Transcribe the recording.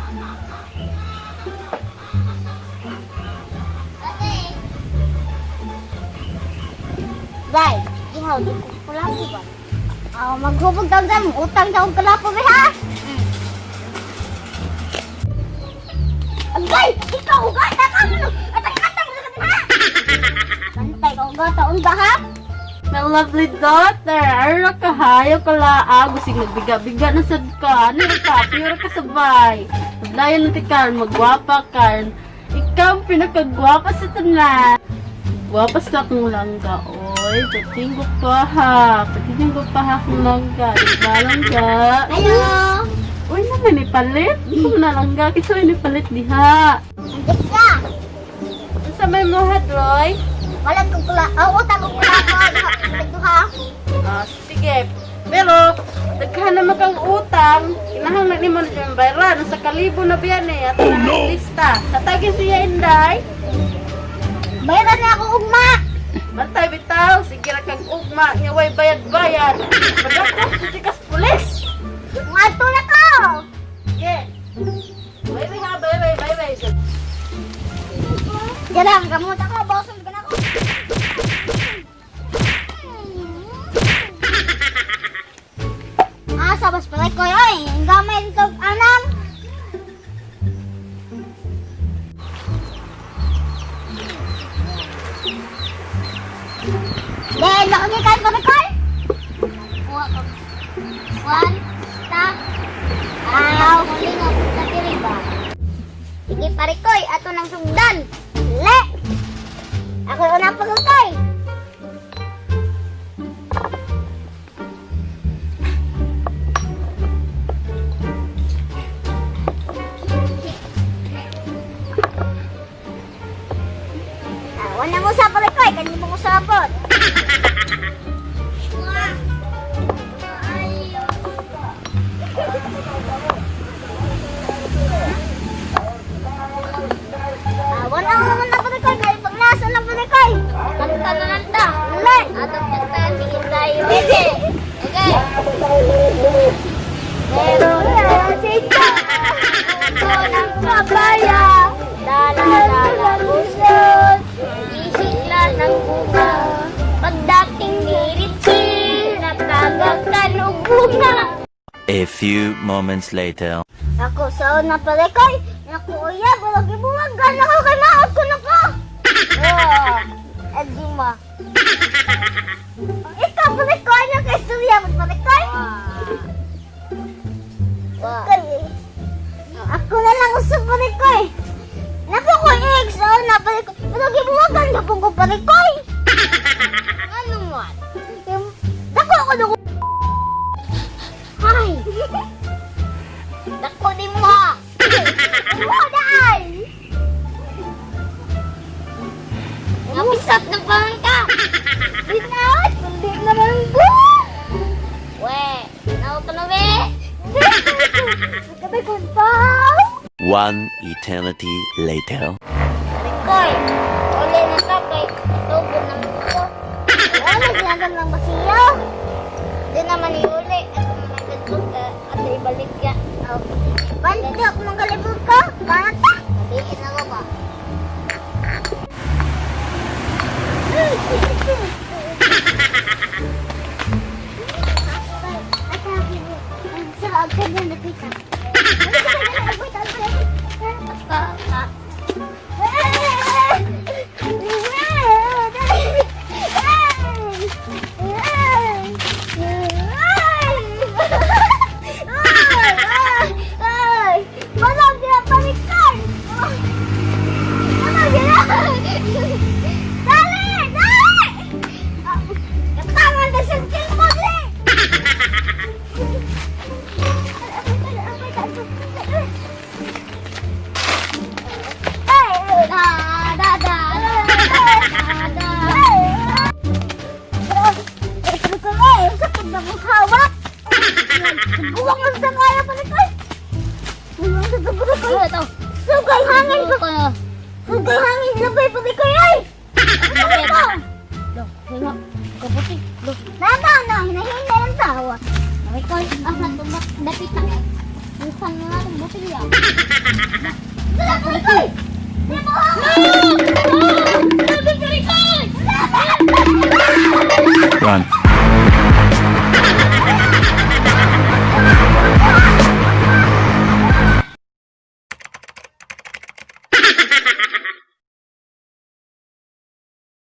Ate. Day, ihaw di ko kulapo ba? Ah, maghubog daw dam, utang daw kulapo ba ha? Agay, ikaw ugata ka mo. Atang-atang mo sa ha. Bantay ka ugata unta ha? My lovely daughter, ara ka hayo ka laag, usig nagbiga-biga na sad ka. Ano ka, pure ka sabay. Paglayon na ti karon, magwapa ka. Ikaw ang pinakagwapa sa tanan. Gwapa sa akong langga, oy. Patinggo pa ha. Patinggo pa ha akong langga. Diba langga? Hello. Uy, naman ni palit. Ikaw na langga. Kisa may nipalit diha. Andiyan ka. Unsa may muhat, Roy? Wala kong kula. Oh, utang kong kulapo. Duha. Ah, sige. Pero, daghan naman kang utang, kinahanglan nimo na siyang bayaran. Sa kalibo na biyan eh, at oh, no. Lista. Tatagin siya, Inday. Bayaran na ako ugma. Bantay bitaw, sige ra kang ugma, nga way bayad-bayad. Magakot, hindi kas pulis. Ngadto na ko. Sige. Bye-bye ha, bye-bye, bye-bye. Jarang, kamot ako, bosun ka na ako. Ah, sabas pala ko, oy. Ang gamay dito, anam. Dahil nakikikan pa ko. Kuha ko. One, ta. Ayaw, huli nga, natiri ba? Sige, pare koy, ato nang sungdan. Le! Ako una pagkakay. Ah, wala mo sa pare koy, kanina mo usapon. Ah, wala mo naman na pare koy, kay pag nasa lang pare koy. Kanta na lang ta. Le! Atong kanta sige tayo. Okay. Okay. Pero Ito ng kabaya, dala-dala busod, isigla ng bunga. Pagdating ni Richie, nakagakan og bunga. A few moments later. Ako sa una pala koy, naku uya, balag ibuwagan ako kay maot ko na ko. Oh, edzima. Ikaw pala koy, nakaistorya mo pala koy. Koy, ako na lang usap pala koy. Naku ko ex, oh, na pala koy. Balag ibuwagan na ko pala koy. Ano mo? Dako ako dako. Ay. Dako di mo ha. Mo dai. Napisat ng pangka. Di na, kundi naman ko. We, nao ka na we. Gabi ko pa. One eternity later. Koy, uli na ka kay tubo ng ko. Wala ginagam lang ba siya? Di naman iuli at mga ka at ibalik ka. Oh. Balik ako mga galibog ka. Bata. Sabihin ako ba? Dali! Dali! Katangan na sa mo, dali! Da, da, da, da, da. Sugay hangin ko. Sugay hangin labay pati ko ay. Kabuti. Nana na hinahina lang tawa. Ikaw ah natumbak dapit na. Bukan na akong botelya.